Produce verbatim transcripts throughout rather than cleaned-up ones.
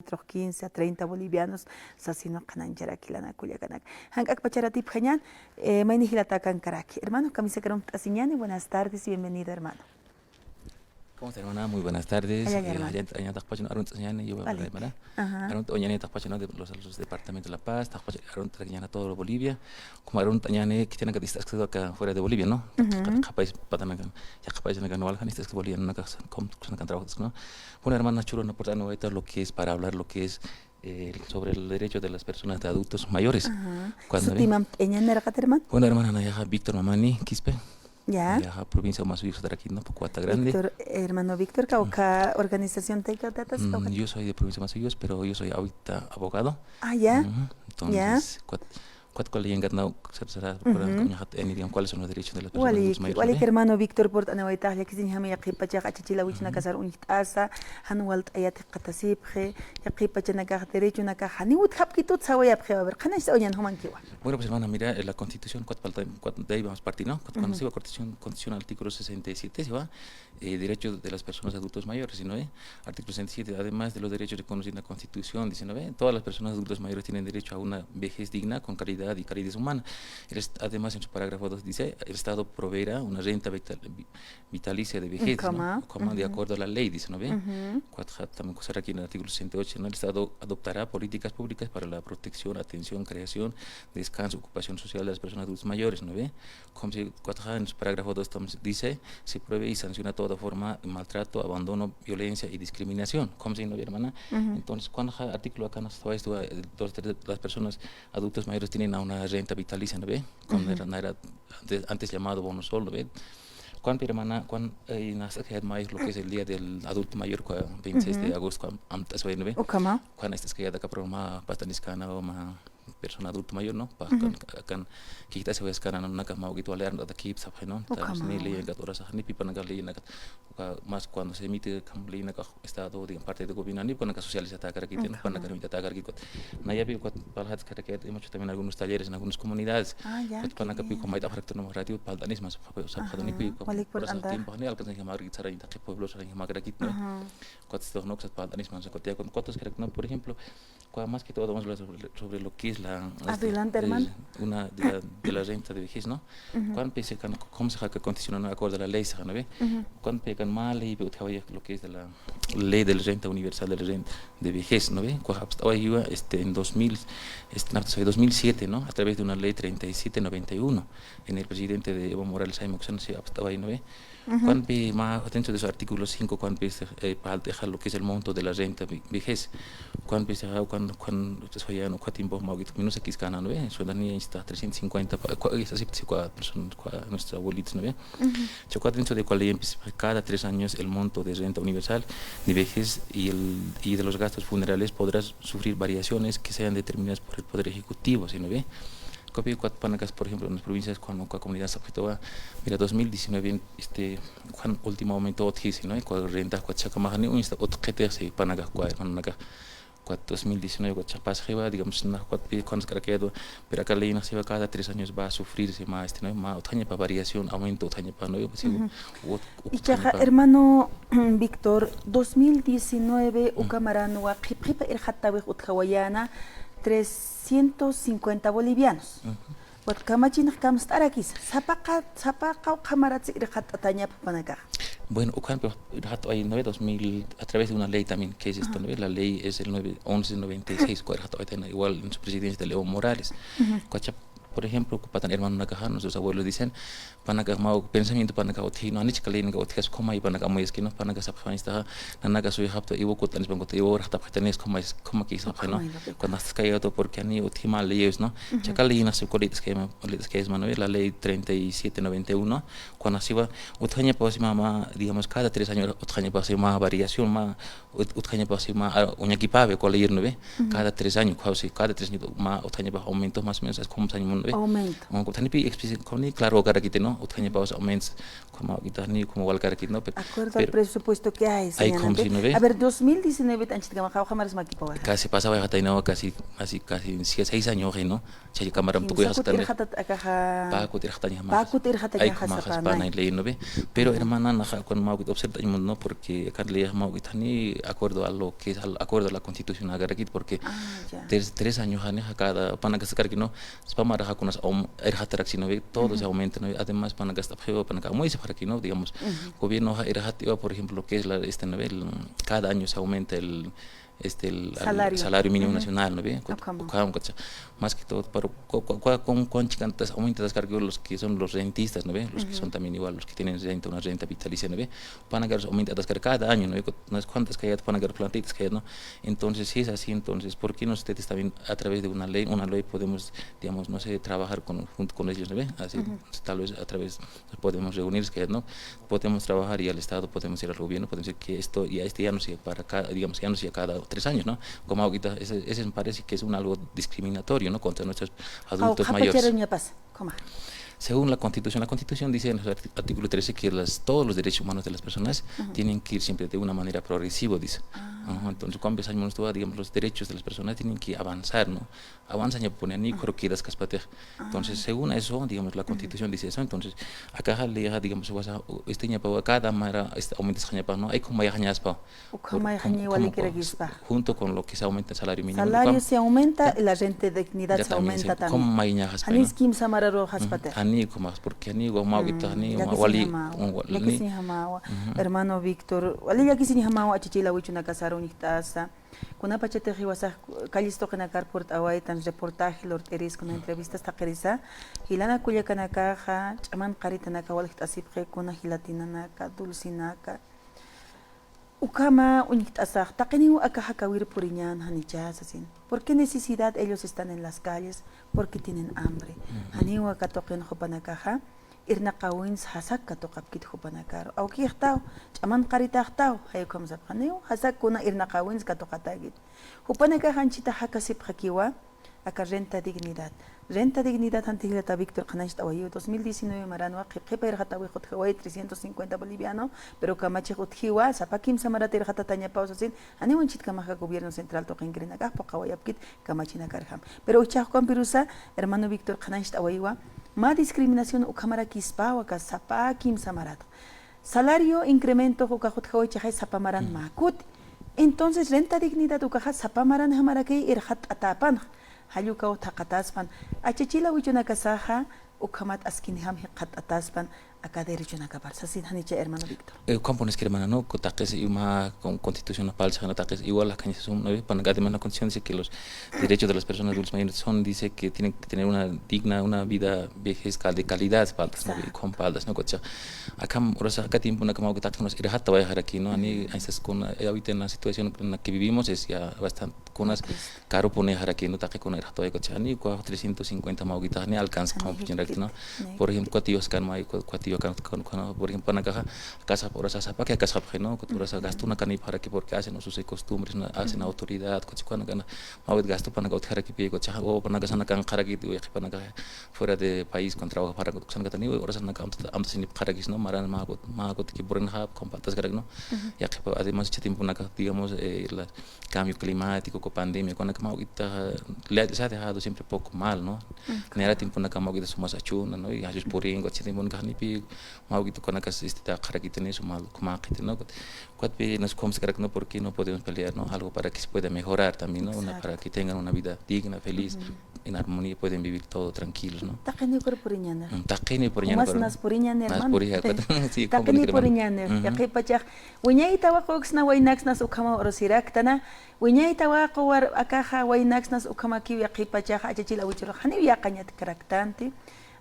otros quince a treinta bolivianos, sasino qhanañcharaki lana kullakanak. Jank'ak pacharatipjañan, eh, mayni jilatakankaraki. Hermano, kamisakar aruntt'asiñani, buenas tardes y bienvenido, hermano. ¿Cómo está, hermana? Muy buenas tardes. Ay, ay, eh, hermano. Ayan, ayan taqpachun aruntt'asiñani, yo voy a hablar, hermana. Ajá. Aruntt'añani taqpachun de los, los departamentos de La Paz, taqpachun aruntt'asiñani todo Bolivia. Como aruntt'añani, que tienen que estar acá fuera de Bolivia, ¿no? Ujú. Qapais patanakan, ya qapais nakan waljan, este es boliviano, nakan, como, nakan trabajo, ¿no? Una hermana churuna purt'anwayta lo que es para hablar lo que es, eh, sobre el derecho de las personas de adultos mayores. Ajá. Cuando, ¿eh? Sutimamp eñan naraqat, hermano? Bueno, hermana, nayaxa Víctor Mamani Quispe. Ya. Nayaxa provincia Omasuyuca satarakit, ¿no? Poco Ata Grande. Víctor, hermano Víctor, ¿kawkha organización taykaw tatas, mm, kawkha? Yo soy de provincia Omasuyuca, pero yo soy ahorita abogado. Ah, ya. Ujú. Ya. Entonces, cuat-, cuat colegian gatnaw, sar, sar, ujú, cuáles son los derechos de las personas adultas mayores, ¿no? Walik, hermano Víctor, purt'anwaytax, llakisiñjama yaqhipachax achachila wichunakasar uñjt'asa, jan walt'ayat jikxatasipxi, yaqhipachanakax derechonakax janiw utjapkitut sawayapxiwa, a ver, qhanañcht'awañan jumankiwa. Bueno, pues, hermana, mira, eh, la Constitución, cuat palta, cuat, de ahí vamos a partir, ¿no? Cuando, ujú, se va Constitución, Constitución, artículo sesenta y siete, se va, eh, derechos de las personas adultos mayores, ¿no ve? Artículo sesenta y siete, además de los derechos reconocidos en la Constitución, diecinueve, todas las personas adultas mayores tienen derecho a una vejez digna, con calidad y calidez humana. El est-, además, en su parágrafo dos dice, el Estado proveerá una renta vital-, vi-, vitalicia de vejez, ¿no? Coma, de acuerdo a la ley, diecinueve. Ujú. Cuatro, también cosa aquí en el artículo sesenta y ocho, ¿no? El Estado adoptará políticas públicas para la protección, atención, creación, descanso, ocupación social de las personas adultas mayores, ¿no ve? Como si, cuatro, en su parágrafo dos tam-, dice, se prohíbe y sanciona toda forma de maltrato, abandono, violencia y discriminación. Como si, ¿no ve, hermana? Ujú. Entonces, cuando ja-, artículo acá nos está esto, eh, dos, tres, las personas adultos mayores tienen a una renta vitalicia, ¿no ve? Como, ujú, era, no era antes, antes llamado bono sol, ¿no ve? Cuando, hermana, cuando, eh, nos ha quedado más lo que es el día del adulto mayor, cua-, veintiséis de, ujú, agosto, cuando, antes, ¿no ve? Ukhama. Cuando estás que ya de acá, pero más, pasta niscana, o más, persona adulto mayor, ¿no? Pa, ujú, kan, kan, kita se ve escana, ¿no? Naka mau gitu, ale, anda, aquí, ¿sabes, no? Ukhama. Tal vez ni leyen kat ora sa, ni pipa naka leyen kat, uka, más cuando se emite, kam leyen kat estado, digamos, parte de gobierno, ni con naka socialista ta karakit, ¿no? Ukhama. Con naka ta karakit. Nayapi, cuat, palhat karakit, hemos hecho también algunos talleres en algunas comunidades. Ah, ya, qué bien. Cuat, panaka pi, como hay ta frakta, no, radio, paldanis, más, sa, sa, ajá, ni pi, como, walik por anda. Tiempo, ni alcanza a llamar, sara, inta, qué pueblo, sara, llamar karakit, ¿no? Ajá. Cuat, estos, no, cuat, paldanis, más, cuat, ya, cuat, cuat, por ejemplo, cua-, más que todo vamos a hablar sobre, sobre lo que es la, este, adelante, hermano, eh, una de la, de la renta de vejez, ¿no? Ujú. Cuando empieza, cuando, cómo se jaca condicionar, ¿no? Acorde a la ley, ¿no ve? Ujú. Cuando empieza con más ley, pero te vaya lo que es de la ley de la renta universal de la renta de vejez, ¿no ve? Cua-, hasta hoy iba, este, en dos mil, este, no, soy dos mil siete, ¿no? A través de una ley treinta y siete noventa y uno, en el presidente de Evo Morales, Jaime Oxana, se hasta hoy, ¿no ve? Ujú. Cuando ve más dentro de su artículo cinco, cuando ve, eh, pa dejar lo que es el monto de la renta vi-, vejez. Cuando ve, ah, cuando, cuando, pues, oye, no, cuatro tiempo, más que menos aquí es ganando, ¿ve? Eso da ni está trescientos cincuenta, pa-, cua-, es así, pues, cua-, persona, cua-, nuestra abuelita, ¿no ve? Ujú. Yo cuando dentro de cuál ley empieza, cada tres años el monto de renta universal de vejez y el, y de los gastos funerales podrá sufrir variaciones que sean determinadas por el Poder Ejecutivo, ¿sí, no ve? Copia cuat panakas, por ejemplo, en las provincias, cuando, cua comunidad se afectó, mira, dos mil diecinueve, este, cuan último aumento, otro, ¿no? Cua renta, cua chaca, más ni un, este, otro, que te hace panakas, cua, hermano, naka, cua dos mil diecinueve, cua chapas, jeva, digamos, na, cua pi, cuando se quedó, pero acá ley no se va cada tres años, va a sufrir, se más, este, ¿no? Más, otaña pa variación, aumento, otaña pa, ¿no? Sí, ujú. Ot-, ot-, ichaxa, otaña pa. Hermano, Víctor, dos mil diecinueve, mm, uka maranwa, qhip qhipa irxattawix utjawayäna, trescientos cincuenta bolivianos. Ujú. Wat kamachinx kamst'arakisa, sapaqa, sapaqa ukhamaratsi irxatt'atañapa panakax. Bueno, ukhampi irxatt'away, ¿no ve? Dos mil, a través de una ley también, que es esta, ajá, ¿no ve? La ley es el nueve, once noventa y seis, cua irxatt'awaytayna igual en su presidencia de Evo Morales. Ujú. Cua chap, por ejemplo, cua patan hermanonakaxa, nuestros abuelos dicen, panakax mau pensamiento panakax utji, no, anich kaleynaka utji, como hay panakax muy esquino, panakax sapxanistaxa, nanaka soy japta, iwo kutanis, pankuta, iwo rajtapxatanis, como es, como que sapxano. Cuando estás callado, porque ani utji mal leyes, ¿no? Ujú. Chakal leyes, no sé, colita, es que, colita, es que es, mano, la ley treinta y siete noventa y uno, cuando se va, utjaña, pues, ma, ma, digamos, cada tres años, utjaña, pues, ma, variación, ma, ut-, utjaña, pues, ma, ah, uñaquipabe, cuál ley, ¿no ve? Ujú. Cada tres años, cuál, sí, cada tres años, ma, utjaña, pues, aumento, más o menos, es como se llama, ¿no ve? Aumento. Como, como, tan, pi, explica, como, ni claro, cara, que te, ¿no? Utjaña, pues, aumento, Como ahorita ni como walkarakit, ¿no? Pero, acuerdo al presupuesto que hay, señora. Ay, ¿no ve? A ver, dos mil diecinueve anchit kama, jawja maras makipawa. Casi pasaba ya tainawa, casi, casi, casi seis años, ¿no? Chay cámara tukuy hasta. Pakut irxataña. Pakut irxataña. Ay, como jaspa, ¿no ve? Pero hermana, naja, cuando me observa el mundo, ¿no? Porque acá le llamo que ni acuerdo a lo que es, al acuerdo a la constitución, porque tres, tres años, ¿no? Cada, pana que sacar que no, es para maraja con las, irxatarak, sino ve, todo se aumenta, ¿no? Además, pana que está feo, pana que muy se para que no, digamos, gobierno irxatiwa, por ejemplo, lo que es la, este nivel, cada año se aumenta el, este, el salario mínimo nacional, ¿no ve? Más que todo, para con, con chicantas aumentadas cargo los que son los rentistas, ¿no ve? Los que son también igual, los que tienen renta, una renta vitalicia, ¿no ve? Pana que aumentadas cada año, ¿no ve? Unas cuantas que hay, pana que plantitas que hay, ¿no? Entonces, si es así, entonces, ¿por qué no ustedes también a través de una ley, una ley podemos, digamos, no sé, trabajar con, junto con ellos, ¿no ve? Así, tal vez a través podemos reunirnos, que, ¿no? Podemos trabajar y al Estado podemos ir al gobierno, podemos decir que esto, ya este ya no sea para cada, digamos, ya no sea cada tres años, ¿no? Como ahorita, ese, ese me parece que es un algo discriminatorio, ¿no? Contra nuestros adultos mayores. Según la Constitución, la Constitución dice en el artículo trece que las, todos los derechos humanos de las personas tienen que ir siempre de una manera progresiva, dice. Entonces, cuando empezamos, digamos, los derechos de las personas tienen que avanzar, ¿no? Avanza ya pone ni creo que das caspatej. Entonces, según eso, digamos, la Constitución dice eso. Entonces, acá le deja, digamos, este ñapa cada mara, este, aumenta este ñapa, ¿no? Hay como ya ñaspa. Ukhama ya ni wali kira gispa. Junto con lo que se aumenta el salario mínimo. Salario se aumenta, la renta de dignidad se aumenta también. Como maña jaspa. Ani skim samara ro jaspatej. Ani como, porque ani go mau kita ni wali. Hermano Víctor, wali ya kisiña jamawa, achichila wichuna casaro ñiktasa. Kunapachatix jiwasax calles tuqinakar purt'awaytan reportaje lurt'iris kuna entrevistas thaqirisa, jilana kullakanakaxa ch'aman qaritanaka walikt'asipxi kuna jelatinanaka, dulcinaka. Ukhama uñjt'asax, taqiniw aka jakawir puriñän janicha sasin. ¿Por qué necesidad ellos están en las calles? Porque tienen hambre. Janiw aka tuqin jupanakaxa irnaqawinsa jasak katuqapkit jupanakaru. Awkixtaw, ch'aman qaritaxtaw, jay ukham sapxaniw, jasak kuna irnaqawinsa katuqatäkit. Jupanakax anchhita jakasipxakiwa aka renta dignidad. Renta dignidad janti jilata Víctor qhanañcht'awayiw, dos mil diecinueve maranwa qhipqhipa irxatawi utjawayi trescientos cincuenta boliviano, pero kamachix utjiwa, sapa kimsa marat irxatatañapaw sasin, janiw anchhitkamaxa gobierno central tuqinkirinakax phuqhawayapkit kamachinakarjam. Pero uchhaxkampirusa, hermano Víctor qhanañcht'awayiwa, mä discriminación ukhamaraki ispawa aka sapa kimsa marat. Salario incremento ukax utjawayichixay sapa maran mäkut. Entonces, renta dignidad ukaxa sapa maranjamarakay irxatt'atäpanxa. Jall ukaw thaqatäspan. Achachila wichunakasaxa ukhamat askinjam jikxatt'atäspan aka derechonakapar. Sasin janicha, hermano Víctor. Eh, ukham pones que hermana, ¿no? Taqis iwa mä con-, constitución palsa, ¿no? Taqis igual la caña sum, ¿no? Pana que además la constitución dice que los derechos de las personas adultas mayores son, dice que tienen que tener una digna, una vida vejez cal-, de calidad, paltas, ¿no? Exacto. Con paltas, ¿no? Cocha. Acá, ahora, acá tiempo, una cama que taqis nos irjata va a dejar aquí, ¿no? Ani, ahí estás con, eh, ahorita en la situación en la que vivimos es ya bastante, con unas caro pone dejar aquí, ¿no? Taqi con irjata va a dejar, ni cua-, trescientos cincuenta mawkita, ni alcanza como pueden aquí, ¿no? Por ejemplo, cuatro días acá, no hay cua-, cuatro días acá, con, con, por ejemplo, pana caja, casa por esa sapa que casa, ¿no? Por esa gasto una cani para que porque hacen sus costumbres, ¿no? Hacen autoridad, coche, cuando gana, mawit gasto pana que otra que pie, coche, o pana casa, una can para que, pana caja, fuera de país con trabajo para que, sana que tani, ahora sana que am, am, sin para que, ¿no? Maran, magot, magot, que por en hub, con patas, ¿no? Ya que además, este tiempo, una, digamos, eh, la, cambio climático, con pandemia, con la que mawkita, le, se ha dejado siempre poco mal, ¿no? Nera tiempo una cama que sumas achuna, ¿no? Y asus puringo, este tiempo una canipi, mawkita con la casa, este, ta, para que tiene su mal, como que, ¿no? Cuatro nos como se crack, ¿no? ¿Por qué no podemos pelear, ¿no? Algo para que se pueda mejorar también, ¿no? Una, para que tengan una vida digna, feliz, en armonía, pueden vivir todo tranquilos, ¿no? Taqini puriñana. Mm, taqini puriñana. Mas, nas puriñana, hermano. Nas puriñana, sí, taqini puriñana. Yaqi pachaq, wiñayta waquksna, waynaksnas ukhama urusiraktana. Wiñayta waqu war akaxa, waynaksnas ukhamakiw yaqi pachaxa, achachil awichurux janiw yaqañat karaktanti.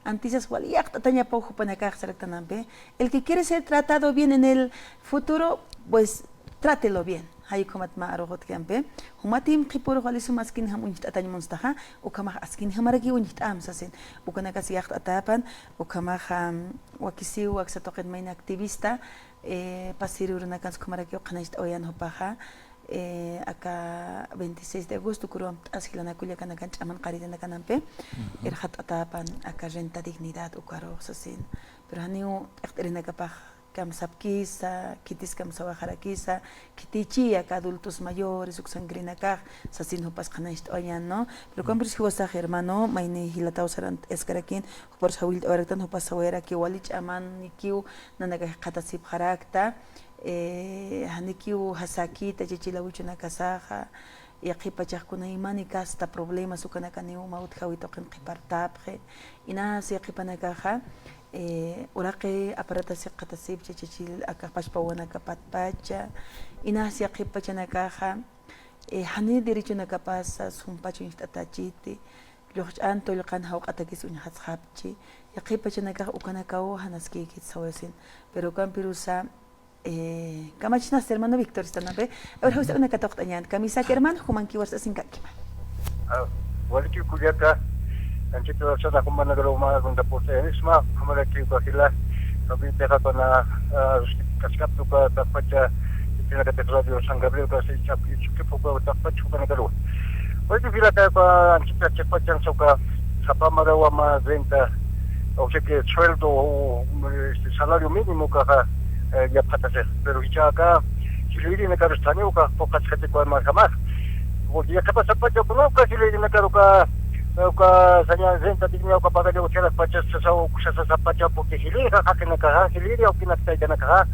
Antisas wali yaqt'atañapaw jupanakax saraktanampi. El que quiere ser tratado bien en el futuro, pues, trátelo bien. Jay ukhamat mä aruxutkampi. Jumatim qhipurux wali sum askinjam uñjt'atañ munstaxa, ukhamax askinjamaraki uñjt'am sasin. Ukanakas yaqt'atapan, ukhamax, am, wakisiw, waksa tuqit mayna activista, eh, pasir urunakans ukhamarakiw qhanañcht'awayan jupaxa. eh, aka veintiséis de agosto ukaruw amt'as jilanaka kullakanakan ch'aman qaritanakanampi, irxat'atapan aka renta dignidad ukarux sasin. Pero janiw t'iqt'irinakapax kamsapkisa, khitis kamsawaxarakisa, khitichi aka adultos mayores, uksankirinakax, sasin jupas qhanañcht'awañän, ¿no? Pero ukampirus jiwasax hermano, mayni jilataw sarantaskarakïn, juparus jawillt'awayaraktan, jupas sawayarakiw wali ch'amanikiw nanakax jikxatasipxarakta, eh, janikiw jasakïta chachila wichunakasaxa, yaqhipachax kunaymani kasta problemas ukanakaniw mä utjawi tuqin qhipartapxi. Inas yaqhipanakaxa, eh, uraqi aparatas jikxatasipchi chachil aka pachpa wawanakapatpacha. Inas yaqhipachanakaxa, eh, jani derechonakapasa sumpach uñjt'atachiti, lluqch'an tullqan jawq'atakis uñjatsxapchi. Yaqhipachanakax ukanakaw janaskïkit sawasin. Pero ukampirusa, eh, kamachisnasti hermano Víctor, ¿istanampi? A ver, jawsa una katuqt'añän. Kamisaki hermano, jumankiwa arst'asinkakima. Ah, walikiw kullaka, anchita sanax jumanakaru mä runta purt'ayanisma, jumanaki uka jila, Gabriel Tejapana, ah, kaskapta uka taqpacha, itinakatix Radio San Gabriel, uka si chapki, chukip uka taqpacha, jumanakaru. Walikiw jilaka, uka anchita chiqpachansa uka, sapa marawa mä renta, o sea que sueldo, o, este, salario mínimo ukaxa, eh, yapxatasix. Pero jichhaxa, jilïrinakarus thaniw ukax phuqhasxiti uka marjamax. Porque yaqhipa sapacha kuna uka jilïrinakar uka, uka saña renta digna uka pagalla utjarakpacha sasaw, uka sasa sapacha, porque jilïxa jaqinakaxa, jilïri awkinak taykanakaxa,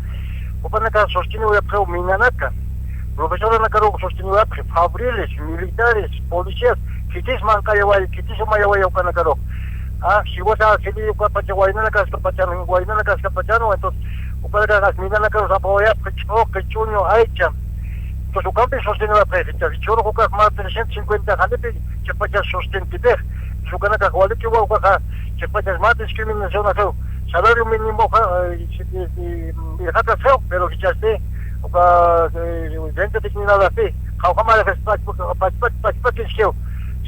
jupanakax sosteniwayapxiw minanaka. Profesoranakaruw sosteniwayapxi, fabriles, militares, policías, khitis manqayaway, khitis umayaway ukanakaru. Ah, jiwasa jilï ukapacha waynanakaskapachan, waynanakaskapachanwa, entonces, ukanakax minanakarus apawayapxi, ch'uqi, ch'uñu, aycha. Entonces, ukampi sosteniwayapxi, jichhas, jichhürux ukax mä trescientos cincuenta janipi, chiqpachas sustentipix. Entonces, ukanakax walikiwa ukaxa, chiqpachas mä discriminación asaw. Salario mínimo, eh, irxatasxiw, pero jichhasti, uka, eh, renta dignidadasti, qawqha marix pachpa, pachpa, pachpakiskiw.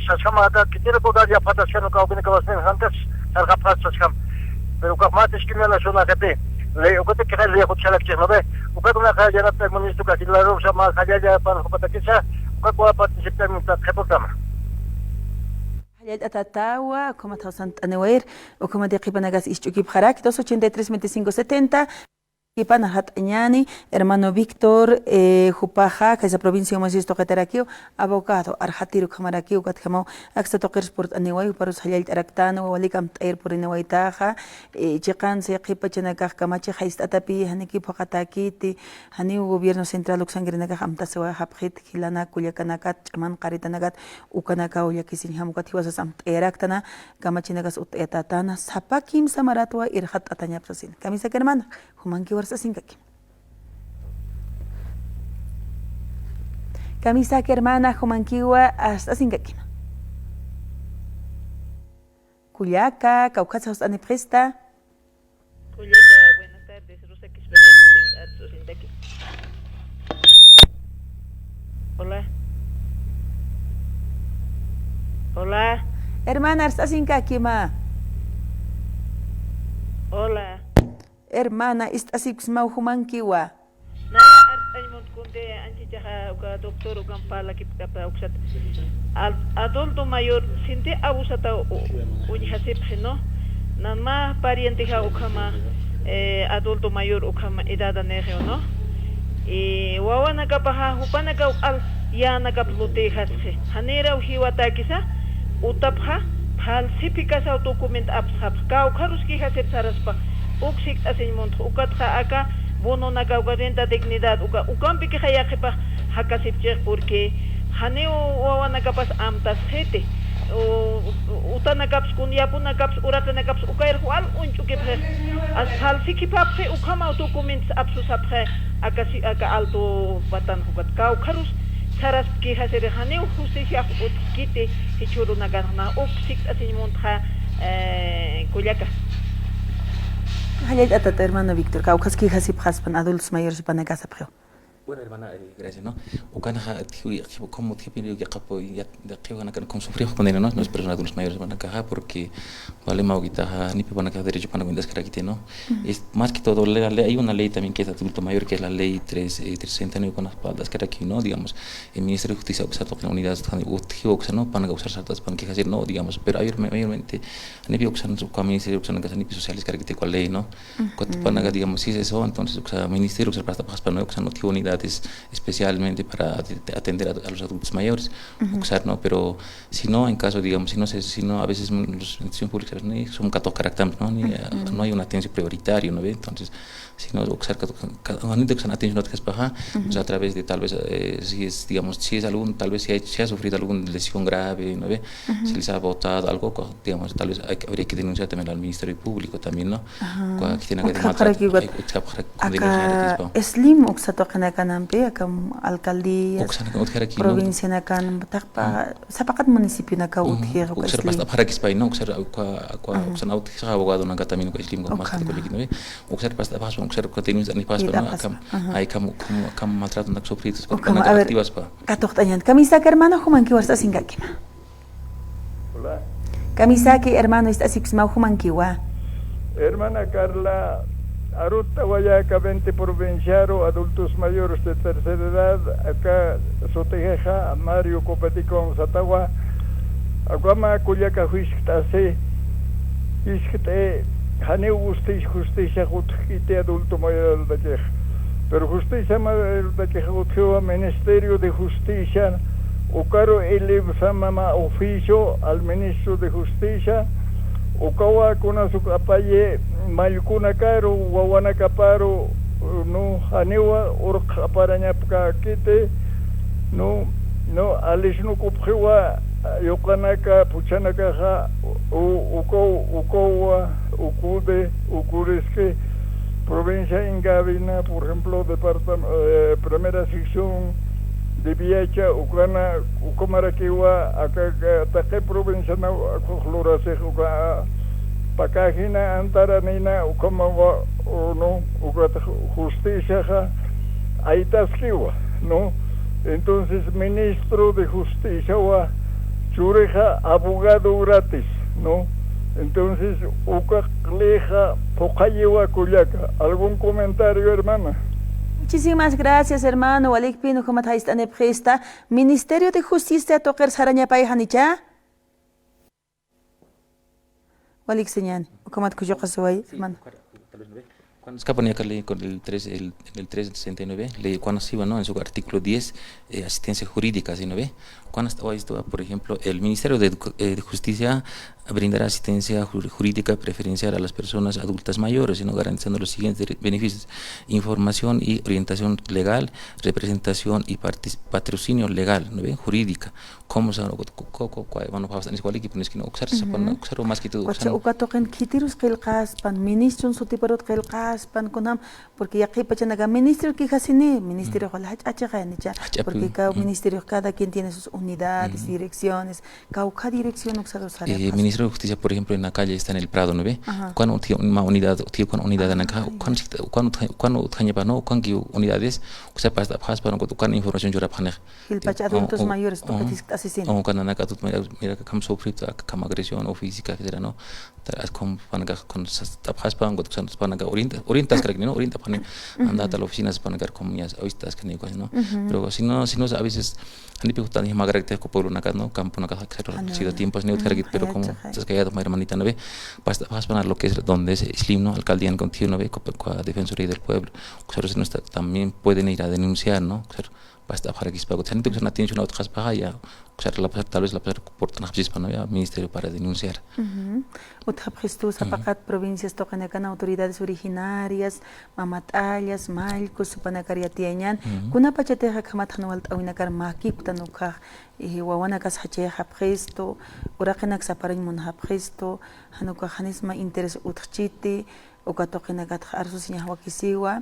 Sasjama aka khitinakar yapxataskan uka awkinakapasnin jankas sarxapxas sasjam. Pero ukax mä discriminación asapi. Ley, ukatakix ley jutjarakchix, ¿no ve? Ukat unaxa yanapt'ak ministro uka jilarux mä jallalla pan jupatakisa, ukat uka participar ministro qhipurtama. Jallallt'atatawa, ukhamat jawsant'aniwayir, ukhamat yaqhipanakas isch'ukipxarak, dos ochenta y tres, veinticinco, setenta. Yaqhipan arxat'añäni, hermano Víctor, eh, jupaxa, khaysa provincia Omasuyus tuqitarakiw, abogado, arxatir ukhamarakiw, ukatjamaw, aksa tuqirs purt'aniway, juparus jallallt'araktanwa, walik amt'ayir puriniwaytaxa, eh, chiqansa yaqhipachanakax kamachix jayt'atapi, janiki phuqhatäkiti, janiw gobierno central uksankirinakax amtasiwayxapxit, jilanak kullakanakat, ch'aman qaritanakat, ukanakaw llakisiñjam ukat jiwasas amt'ayaraktana, kamachinakas utt'ayatätana, sapa kimsa maratwa irxat'atañap sasin. Kamisaki hermana, jumankiwa arst'asinkakima. Kamisaki hermana, jumankiwa arst'asinkakima. Kullaka, kawkhas jawst'anipxista. Kullaka, buenas tardes. Rosa Quispe, arsusin, arsusintaki. Hola. Hola. Hermana, arst'asinkakima. Hola. Hermana, ist'asipksmaw jumankiwa. Naya arst'añ muntkunti, anchichaxa uka doctor ukan parlakipkapa uksat. Al-, adulto mayor, sinti abusata u-, uñjasipxi, ¿no? Nan mä parientexa ukhama, eh, adulto mayor ukhama edad nixi, ¿no? Y wawanakapaxa jupanakaw al yänakap lutïxasxi. Janiraw jiwatäkisa, utapxa, falsificasaw documento apsxapx. Kawkharus quejasir saraspa, uk sikt'asiñ muntx, ukatxa aka, bononaka uka renta dignidad, uka, ukampikixa yaqhipax jakasipchix, porque janiw wawanakapas amtasxiti. U-, u-, utanakaps, kun yapunakaps, uraqinakaps, ukayr wal uñch'ukipxi. As falsificapxi, ukhamaw documentos apsusapxi, aka si-, aka alto patan jukat. Kawkharus, saraspki jasiri janiw justiciax utjkiti, jichhürunakanxa uk sikt'asiñ muntxa, eh, kullaka. Jallallt'atata, hermano Víctor, kawkhas quejasipxaspan adultos mayores jupanakasapxiw. Bueno, hermana, eh, gracias, ¿no? Ukanaxa, tiwi, como tiwi, ya capo, ya, de que van a como sufrir con él, ¿no? Las personas adultos mayores van a caja porque vale más que taja, ni van a caja derecho para cuentas que aquí, ¿no? Es más que todo, la ley, hay una ley también que es adulto mayor, que es la ley tres, eh, tres sesenta y nueve, con las espaldas que aquí, ¿no? Digamos, el Ministerio de Justicia usa token unidades, utjivo, usa, ¿no? Van a usar saltas, van a quejarse, ¿no? Digamos, pero mayor-, mayormente, ni usan, usan, Ministerio usan, ni sociales, que aquí te cual ley, ¿no? Cuando van a, digamos, si es eso, entonces, o sea, ministerio, o sea, para, para, para, o sea, no tiene unidades especialmente para at-, atender a, a los adultos mayores, o sea, ¿no? Pero si no, en caso, digamos, si no se, si no, a veces, mm, los instituciones públicas, ni son catorce caracteres, ¿no? Ni, eh, no hay una atención prioritaria, ¿no ve? Entonces, si no, o sea, ca-, ca-, ca-, gente que están atención, no te paja, o sea, a través de tal vez, eh, si es, digamos, si es algún, tal vez si ha, si ha sufrido alguna lesión grave, ¿no ve? Si les ha botado algo, co-, digamos, tal vez hay que, habría que denunciar también al Ministerio Público también, ¿no? Ajá. Cua-, que tiene que Utjapxarakiw matar, ukat. Ay, utjapxarak, aka condenación, slim uksa tuqinakanampi, aka alcaldías, uksan utjaraki, ¿no? Provincianakan, taqpa, sapaqat municipionaka utjixa, uka uksar slim. Past'apxarakispay, ¿no? Uksar, cua-, cua-, uksan utjixa abogadonaka también, uka slim, uka más ukhama. Uksar past'apxaspa, uksar uka denunciar ni paspa, ¿no? Akam, ay, kam, kam, kam maltrato nak sufrido, ukhama, a ver, activaspa. Katuqt'añan. Kamisaki hermano, jumankiwa ist'asinkakima. Hola. Kamisaki hermano, ist'asipxsma, jumankiwa. Hermana Carla, arut tawayaka veinte provinciaru adultos mayores de tercera edad, aka sutixa Mario Copeticón satawa, akama kullaka jiskt'asi, jiskt'i, janiw justicia, justicia utjkiti adulto mayortakixa. Pero justicia mayortakixa utjiwa Ministerio de Justicia, ukaru elevsama oficio al Ministro de Justicia, ukawa kunas uk apayi mallkunakaru, wawanakaparu, no, janiwa urqaparañapkakiti, no, no, alisnukupxiwa, yuqanaka, phuchhanakaxa, u-, ukaw, ukawa, ukude, ukuriski, provincia Ingavina, por ejemplo, departam-, eh, primera sección de Viacha, ukana, ukamarakiwa, aka, aka, taqi provinciana, akux lurasix, uka, pakajina, antaranina, ukamawa, o no, uka justiciaxa, aytaskiwa, ¿no? Entonces, ministro de Justiciawa churixa abogado gratis, ¿no? Entonces, uka q'lixa phuqhayiwa kullaka. ¿Algún comentario, hermana? Muchísimas gracias, hermano. Walikpin, ukhamat jayt'anipxista. Ministerio de Justicia tuqir sarañapayxanicha. Walik señan, ukhamat khuchuqasiway, hermano. Cuando escapan acá ley con el tres, el, el tres sesenta y nueve, ley cuando se va, ¿no? En su artículo diez, eh, asistencia jurídica, ¿sí, no ve? Cuando está esto, por ejemplo, el Ministerio de Edu-, eh, de Justicia brindará asistencia ju-, jurídica preferencial a las personas adultas mayores, sino garantizando los siguientes re-, beneficios: información y orientación legal, representación y partic-, patrocinio legal, ¿no ve? Jurídica, como sa, ko, ko, ko, ko, bueno, pues, ni cuál equipo, ni es que no, uksar, sapan, uksar, más que todo, uksar. Uka tuqin khitirus qillqaspan, ministro sutiparut qillqaspan, kunam, porque yaqhipachanaka ministro quejasini, ministerio wala jach'achiqa, nicha. Porque cada ministerio, cada quien tiene sus unidades, direcciones, kawkha dirección uksar usar. Eh, Ministro de Justicia, por ejemplo, en la calle está en el Prado, ¿no ve? Ajá. Cuando tiene una unidad, tiene una unidad en acá, cuando, cuando, cuando, ¿no? Cuando unidades, o sea, para, para, para, cuando información yo la. Jilpach adultos mayores, tuqit jiskt'asisin. O, o, o, kananaka adulto mayor, mira, kam sufripta, kam agresión o física, etcétera, ¿no? Ta-, as com panaka con sas-, tapxaspa, ngot kusan panaka orienta, orientas krak, ¿no? Orienta pani, anda tal oficinas panaka comunidades, avistas que ni cosas, ¿no? Pero si no, si no, a veces, ani pi jutan ma carácter ko pueblo naka, ¿no? Campo naka, ha sido tiempos ni utkarakit, pero como se ha callado, ma hermanita, ¿no ve? Pasta, pasta, lo que es donde es slim, ¿no? Alcaldía en contigo, ¿no ve? Co-, co-, Defensoría del Pueblo, o sea, no está, también pueden ir a denunciar, ¿no? O sea, pasta, para que se pague. Sanito que son atención a otras paja, ya, o sea, la pasar, tal vez la pasar por tan, ¿no? Ya, ministerio para denunciar. Utjapxistu sapaqat provincias tuqinakan autoridades originarias, mamat'allas, mallkus, supanakar yatiyañan, kunapachatixa khamat jan walt'äwinakar mäkipktan ukhax, eh, wawanakas jachayxapxistu, uraqinak saparañ munxapxistu, jan ukax janisma interés utjchiti, uka tuqinakatxa arsusiñax wakisiwa,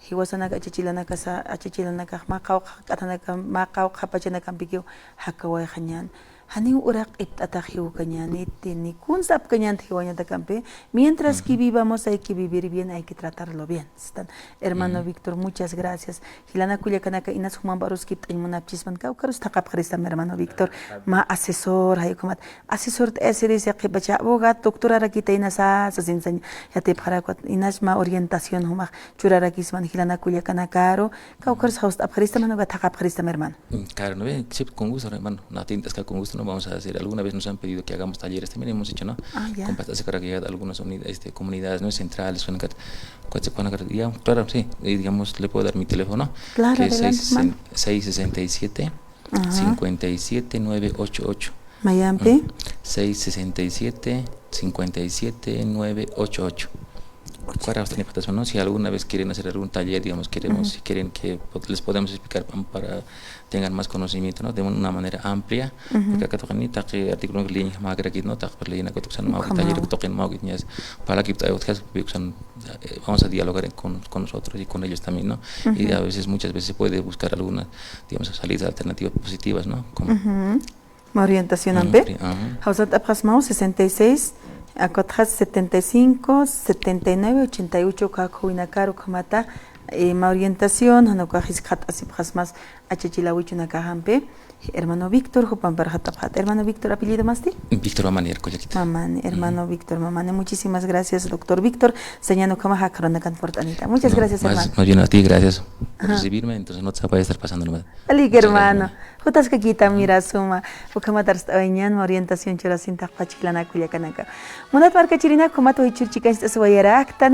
jiwasanak achachilanakasa, achachilanakax mä qawqha k'athanaka, mä qawqha pachanakampikiw jakawayxañan. Janiw uraq q'ipt'atax jiwkañäniti, ni kuns apkañänti jiwañatakampi. Mientras que vivamos hay que vivir bien, hay que tratarlo bien. Sistan, hermano Víctor, muchas gracias. Jilanaka kullakanaka, inas jumamp arus kipt'añ munapchispan, kawkharus thaqhapxaristam, hermano Víctor. Mä asesor, jay ukhamat. Asesor t'ayasiris, yaqhipacha abogado, doctorarakita inasa, sasin sañ, yatipxarakwa, inas mä orientación jumax churarakispan jilanaka kullakanakaru, kawkharus jawst'apxaristam, jan uka thaqhapxaristam, hermano. Mm, claro, ¿no ve? Siempre con gusto, ¿no, hermano? Natin, es que con gusto, ¿no? Vamos a hacer, alguna vez nos han pedido que hagamos talleres, también hemos hecho, ¿no? Ah, ya. Compas-, hace para que algunas unidades, este, comunidades, ¿no? Centrales, Juanacat, Coatzacoalcos, ya, claro, sí. Y, digamos, le puedo dar mi teléfono, claro, que es adelante, hermano. Seis sesenta y siete, cincuenta y siete, nueve ocho ocho. Mayampi. Mm. Seis sesenta y siete, cincuenta y siete, nueve ocho ocho. Para usted, ¿no? Si alguna vez quieren hacer algún taller, digamos, queremos, si quieren que po-, les podemos explicar pam-, para tengan más conocimiento, ¿no? De una manera amplia, porque acá tocan ni taqi artículo que leña, ¿no? Taqi leña, ¿no? Taqi taller, toquen, ¿no? Para que, eh, vamos a dialogar con, con nosotros y con ellos también, ¿no? Y a veces, muchas veces se puede buscar algunas, digamos, salidas alternativas positivas, ¿no? Como Mä orientación ampi. Jawsat apxasmaw sesenta y seis, akatxat setenta y cinco, setenta y nueve, ochenta y ocho, uka khuwinakar ukhamata, eh, mä orientación, jan ukax jiskxat asipxasmas achachilawichunakaxampi. Hermano Víctor, jupampar jatapxat. Hermano Víctor, ¿apellido masti? Víctor Mamani, Ercollaquita. Mamani, hermano Víctor Mamani. Muchísimas gracias, doctor Víctor. Sañan ukhama jakxarunakan purt'anita. Muchas gracias, hermano. Más bien a ti, gracias por recibirme, entonces no te voy a estar pasando nomás. Alik, hermano. Jutaskakita, mira, suma. Ukhamat arst'awayañän, mä orientación churasin thaqhpach jilanaka kullakanaka. Munat markachirinaka, ukhamat wayichur chikañcht'asiwayaraktana.